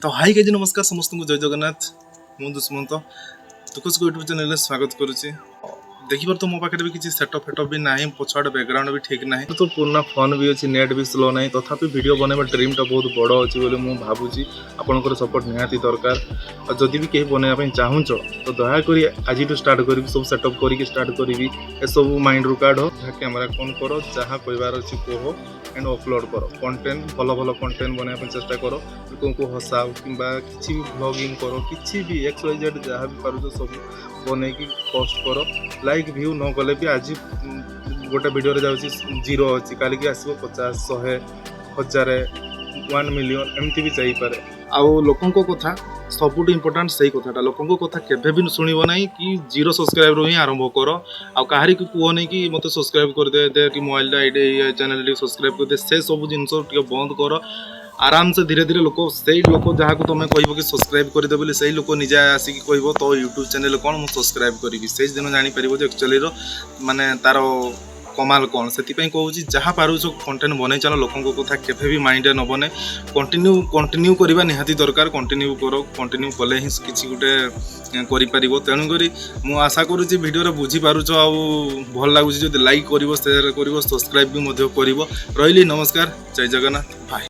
ତ high guys, ନମସ୍କାର ସମସ୍ତଙ୍କୁ, ଜୟ ଜଗନ୍ନାଥ। ମୁଁ ଦୁଷ୍ମନ୍ତ, ଦୁଃଖ ସୁଖ ୟୁଟ୍ୟୁବ୍ ଚ୍ୟାନେଲରେ ସ୍ୱାଗତ କରୁଛି। ଦେଖିପାରୁ ତ, ମୋ ପାଖରେ ବି କିଛି ସେଟଅପ୍ ଫେଟଅପ୍ ବି ନାହିଁ, ପଛଆଡ଼େ ବ୍ୟାକଗ୍ରାଉଣ୍ଡ ବି ଠିକ୍ ନାହିଁ। ତ ପୁରୁଣା ଫୋନ୍ ବି ଅଛି, ନେଟ୍ ବି ସ୍ଲୋ ନାହିଁ। ତଥାପି ଭିଡ଼ିଓ ବନେଇବା ଡ୍ରିମ୍ଟା ବହୁତ ବଡ଼ ଅଛି ବୋଲି ମୁଁ ଭାବୁଛି। ଆପଣଙ୍କର ସପୋର୍ଟ ନିହାତି ଦରକାର। ଆଉ ଯଦି ବି କେହି ବନେଇବା ପାଇଁ ଚାହୁଁଛ, ତ ଦୟାକରି ଆଜିଠୁ ଷ୍ଟାର୍ଟ କରିବି, ସବୁ ସେଟଅପ୍ କରିକି ଷ୍ଟାର୍ଟ କରିବି, ଏସବୁ ମାଇଣ୍ଡରୁ କାଢ଼। ଯାହା କ୍ୟାମେରା ଅନ୍ କର, ଯାହା କହିବାର ଅଛି କୁହ ଆଣ୍ଡ ଅପଲୋଡ଼ କର କଣ୍ଟେଣ୍ଟ। ଭଲ ଭଲ କଣ୍ଟେଣ୍ଟ ବନେଇବା ପାଇଁ ଚେଷ୍ଟା କର। ଲୋକଙ୍କୁ ହସାଅ କିମ୍ବା କିଛି ବି ଭ୍ଲଗିଂ କର, କିଛି ବି ଏକ୍ସ ୱାଇ ଜେଡ଼୍ ଯାହା ବି ପାରୁଛ, ସବୁ ବନେଇକି ପୋଷ୍ଟ କର। ଲାଇକ୍ ଭ୍ୟୁ ନ କଲେ ବି ଆଜି ଗୋଟେ ଭିଡ଼ିଓରେ ଯାଉଛି ଜିରୋ ଅଛି, କାଲିକି ଆସିବ 50, 100, 1000, 1 ମିଲିୟନ୍, ଏମିତି ବି ଯାଇପାରେ। ଆଉ ଲୋକଙ୍କ କଥା ସବୁଠୁ ଇମ୍ପୋର୍ଟାଣ୍ଟ, ସେଇ କଥାଟା, ଲୋକଙ୍କ କଥା କେବେ ବି ଶୁଣିବ ନାହିଁ କି ଜିରୋ ସବସ୍କ୍ରାଇବରୁ ହିଁ ଆରମ୍ଭ କର। ଆଉ କାହାରିକୁ କୁହନି କି ମୋତେ ସବସ୍କ୍ରାଇବ୍ କରିଦେ ଦେ କି ମୋବାଇଲଟା ଏଇଠି ଏଇ ଚ୍ୟାନେଲ୍ ଟିକେ ସବସ୍କ୍ରାଇବ୍ କରିଦେ। ସେ ସବୁ ଜିନିଷ ଟିକେ ବନ୍ଦ କର। ଆରାମସେ ଧୀରେ ଧୀରେ ଲୋକ, ସେଇ ଲୋକ ଯାହାକୁ ତମେ କହିବ କି ସବସ୍କ୍ରାଇବ୍ କରିଦେ ବୋଲି, ସେଇ ଲୋକ ନିଜେ ଆସିକି କହିବ, ତୋ ୟୁଟ୍ୟୁବ୍ ଚ୍ୟାନେଲ୍ କ'ଣ, ମୁଁ ସବସ୍କ୍ରାଇବ୍ କରିବି। ସେଇ ଦିନ ଜାଣିପାରିବ ଯେ ଆକ୍ଚୁଆଲିର ମାନେ ତାର କମାଲ କ'ଣ। ସେଥିପାଇଁ କହୁଛି, ଯାହା ପାରୁଛ କଣ୍ଟେଣ୍ଟ ବନେଇ ଚାଲ। ଲୋକଙ୍କ କଥା କେବେ ବି ମାଇଣ୍ଡରେ ନେବନି। କଣ୍ଟିନ୍ୟୁ କଣ୍ଟିନ୍ୟୁ କରିବା ନିହାତି ଦରକାର। କଣ୍ଟିନ୍ୟୁ କର, କଣ୍ଟିନ୍ୟୁ କଲେ ହିଁ କିଛି ଗୋଟେ କରିପାରିବ। ତେଣୁକରି ମୁଁ ଆଶା କରୁଛି ଭିଡ଼ିଓରେ ବୁଝିପାରୁଛ। ଆଉ ଭଲ ଲାଗୁଛି ଯଦି ଲାଇକ୍ କରିବ, ସେୟାର କରିବ, ସବସ୍କ୍ରାଇବ୍ ବି ମଧ୍ୟ କରିବ। ରହିଲି, ନମସ୍କାର, ଜୟ ଜଗନ୍ନାଥ, ବାଏ।